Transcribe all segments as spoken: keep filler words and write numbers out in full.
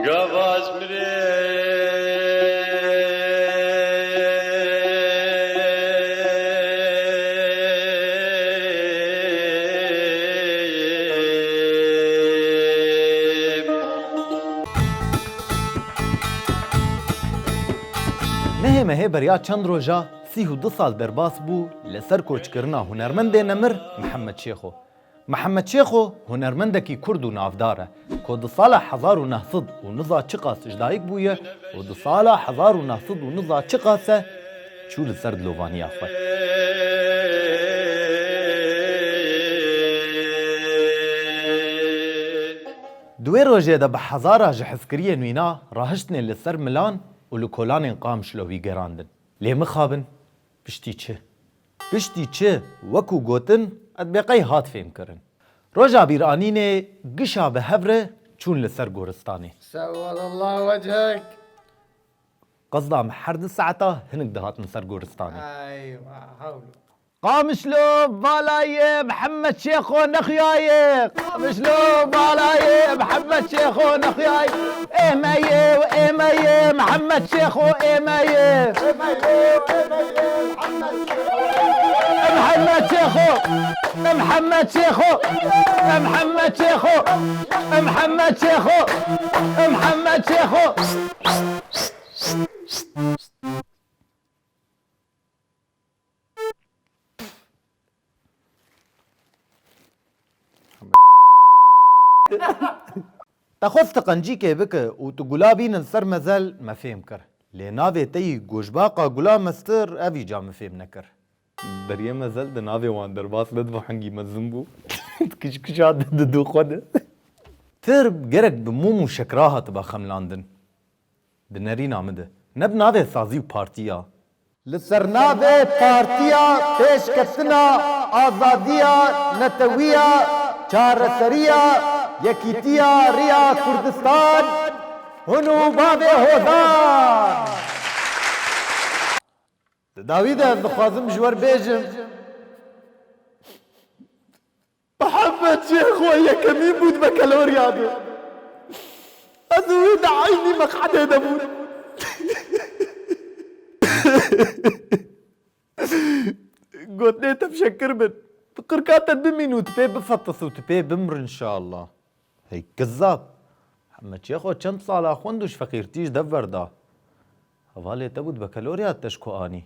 Gavaz mirê. Mehê mehê beriya çend roja sîh û du sal derbas bû li ser koçkirina hunermendê nemir Mihemed Şêxo. Mihemed Şêxo hunermendekî kurd û navdar e, ku di sala hezar û neh sed û niza çiqas ji dayik bûye û di sala hezar û neh sed û niza çiqas e çû li ser dilovaniya xwe. Di wê rojê de bi hezara ji hizkiriyên wîna rahiştinê li ser milan û li kolanên Qamişlo wî gerandin. Lê mixabin, piştî çi? Piştî çi, wekû gotin, etbêqey hat fêmkirin. Roja bîranînê gişa bi hev re çûn li ser goristanê. Sewwalallah wechek. Qasda em her du saeta hinek dihatin ser goristanê. Eywa, hewlo. Qamişlo, vala ye, Mihemed Şêxo nexuyaye. Qamişlo, vala ye, Mihemed Şêxo nexuyaye. Ê me ye û ê me ye, Mihemed Şêxo ê me ye. Mihemed Şêxo, Mihemed Şêxo, Mihemed Şêxo, Mihemed Şêxo, Mihemed Şêxo. Te xwest tu qencîkê bike û tu gula bînin ser mezel, me fêm kir. Lê navê te yî Goşbaqa Gula Mestir, ev îca min fêm nekir. Deriyê mezel di navê wan derbas nedibe hingî mezin bû. Kişkişa di, di dû xwe de. Tirb gerek bi mûm û şekra hatiba xemlandin. Di nerîna min de. Ne bi navê sazî û partiya. Li ser navê Partiya Pêşketina Azadiya Netewiya Çareseriya Yekîtiya Riya Kurdistan, hûn û bavê Hozan. Di dawî de ez dixwazim ji we re bêjim. Mihemed Şêxo yekemîn bû di bekeloriya de. Ez û wî di eynî meqedê de bûn. Gotinê te bi şekir bin. Di qirka te bimîn û tu pê bifetis û tu pê bimir inşallah. Hey kizzab! Mihemed Şêxo çend sala xwend û ji feqîrtî ji dev berda. Hevalê te bû di bekeloriya te ji ku anî?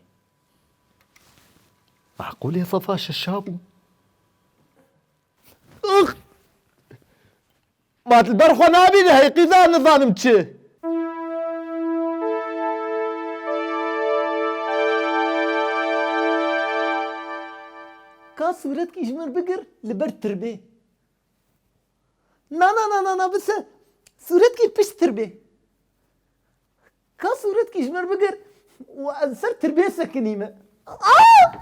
Meqûlê sefa şeşa bû. Ix! Ma tu li ber xwe nabînî, hey qîza nizanim çi? Ka sûretkî ji min bigir li ber tirbê. Na, na, na, na, na, bise. Sûretkî pişt tirbê. Ka sûretkî ji min bigir û ez ser tirbê sekinîme. Aa!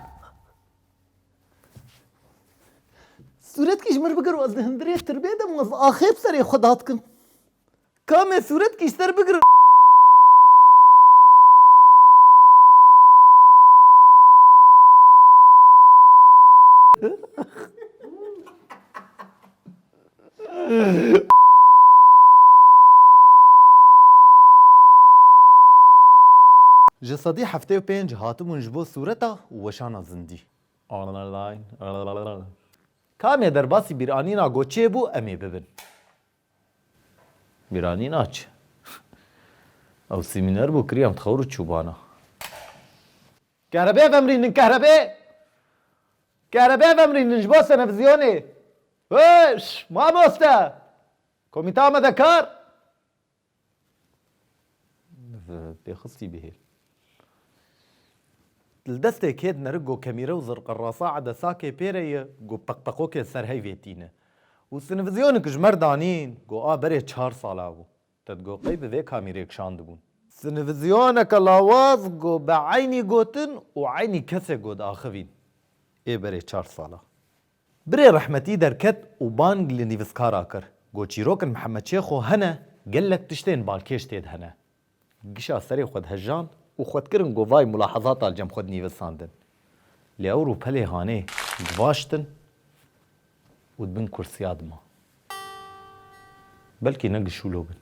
Sûretkî ji min bigir û ez di hundirê tirbê de û ez axê bi serê xwe dadikim. Kamê sûretkî ji ser bigir. Ji sedî heftê û pênc hatibûn ji bo sûreta û weşana zindî. Kamê derbasî bîranîna goçê bû, em ê bibin. Bîranîna çi? Ew semîner bû, kirî em dixewir û çûbana. Kerebê vemrînin, kerebê! Kerebê vemrînin ji bo senevizîonê! Weş, mamoste! Komîta me de kar! Pêxistî bihêl. Li destê kê dinerik go kemîre û zirqerasa edesakê pê re ye, go peqpeqokê ser heyvê tîne. Û sinivizyonik ji me re danîn, go a berê çar sala bû. Te digo qey bi vê kamîrê kişandibûn. Sinivizyoneke lawaz go bi eynî gotin û eynî kesê go diaxivîn. Ê berê çar sala. Birê rehmetî derket û bang li nivîskara kir. Got, çîrokên Mihemed Şêxo hene, gelek tiştên balkêş tê de hene. Gişa serê xwe dihejan û xwe dikirin, got, vay mulahezata li cem xwe dinivîsandin. Lê ew rûpelê hanê divaştin û di bin kursiya dima. Belkî ne gişûlo bin.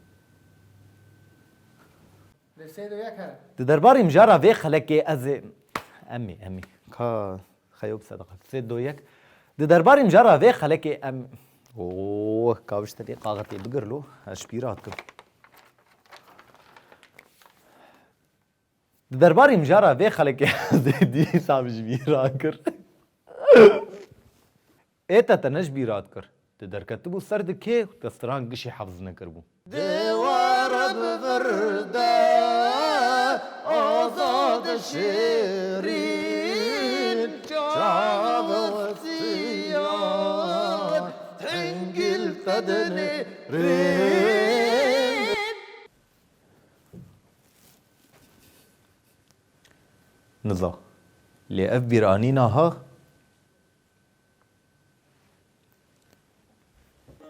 Di derbarî mijara vê xelekê ez ê. Emî, emî. Ka xeyo bi sedeqa. Sê do yek. Di derbarî mijara vê xelekê em. Oo, ka bişterê qaxetê bigir lo. Ez ji bîra dikim. Di derbarî mijara vê xelekê ez ê dîsa ji bîra kir. Ê te te ne ji bîra dikir. Tu derketibû ser di kê û te stran gişî hefz nekiribû. Dêwara bi vir de azad şêrîn çav siya hingil te dinêrîn. Niza. Lê ev bîranîna ha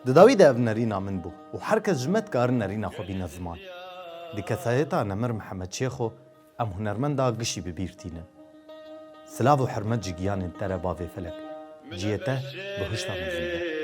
Di dawî de ev nerîna min bû û her kes ji me dikare nerîna xwe bîne ziman. Di kesayeta Nemir Mihemed Şêxo em hunermenda gişî bi bîr tînin. Silav û hurmet ji giyanên te re bavê felek. Cihê te bihişta mezin be.